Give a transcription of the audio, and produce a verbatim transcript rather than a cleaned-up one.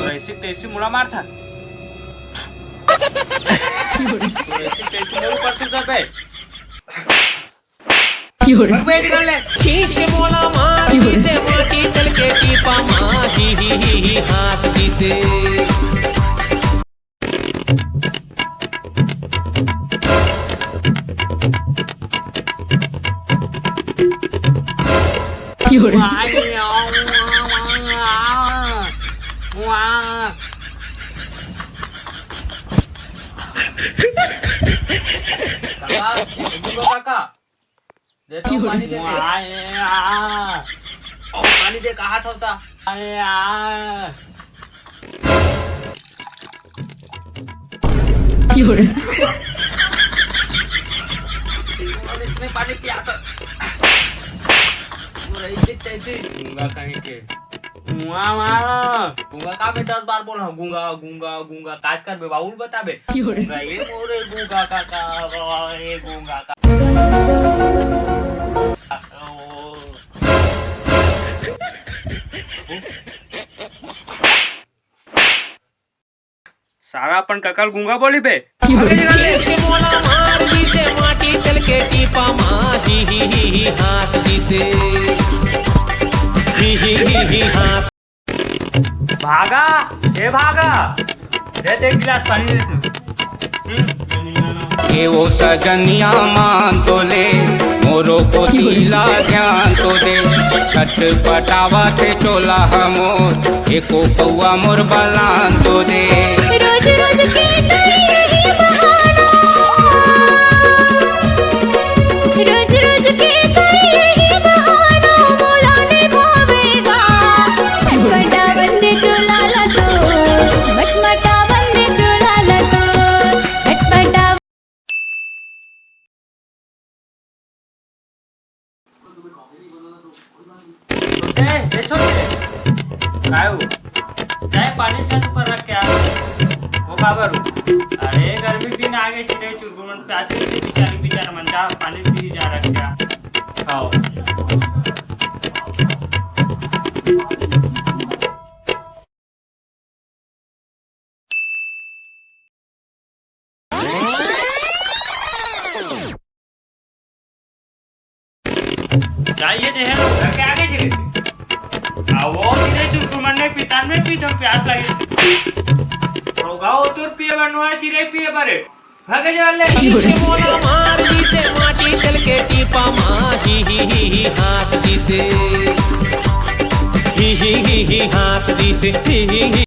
ऐसी तैसी मुला मार था। ऐसी तैसी मुला पर तू जाता है। क्यों रे? खींच के मोला मार दिसे, माटी चल के टीपा मार ही, ही, ही, ही, हाँस दिसे। क्यों रे? काका, काका। दे तो पानी दे। आए, आ। ओ, पानी दे, कहा था उता? आए, आ। क्यों रे? और इसमें पानी पिया तो। पूरा इज्जत कैसी? गूंगा कहीं के। गूंगा मारो। गूंगा का बे दस बार बोल, हाँ, गूंगा, गूंगा, गूंगा। काज कर बे, बाउल बता बे। क्यों रे? गूंगा, ये मोरे गूंगा काका, ए गूंगा का। सारा अपन कका ल गूंगा बोली बे। खींच के मोला मार दिसे, माटी चल के टीपा मा ही, ही, ही, ही, हाँस दिसे। ही, ही, ही, ही, हाँस। भागा, ए भागा, दे दे एक गिलास पानी दे तू। हम्म। ए ओ सजनिया मान तो ले, मोरो कोती ला ध्यान तो दे, छटपटावा ते चोला हमोर, एको पौआ मोर बलान तो दे। रोज रोज के तोर यही बहाना, रोज रोज के तोर यही बहाना, मोला निभावेगा। छटपटावन दे चोला ला तो, मटमटावन दे चोला ला तो, छटपटा ए, ए, छोड़ दे। काय हो? चाय पानी छत ऊपर रख के आ। वो काबर हो? अरे, गर्मी दिन आगे, चिड़ै चुरगुर मन प्यासे होथे, बिचारी बिचारा मन, जा पानी पी, जा रख के आ। खाओ। जाइए जे है, घर के आगे चले थे। आ वो चिड़ै चुरगुर मन नहीं पीता, नहीं पीता, प्यास लगे। रोगा हो तोर पिए बर, नोहा चिड़ै पिए बर। भागे जा ले। खींच के मोला मार दिसे, माटी चल के टीपा मा ही, ही, ही, ही, हाँस दिसे। ही, ही, ही, ही, हाँस दिसे। ही, ही, ही,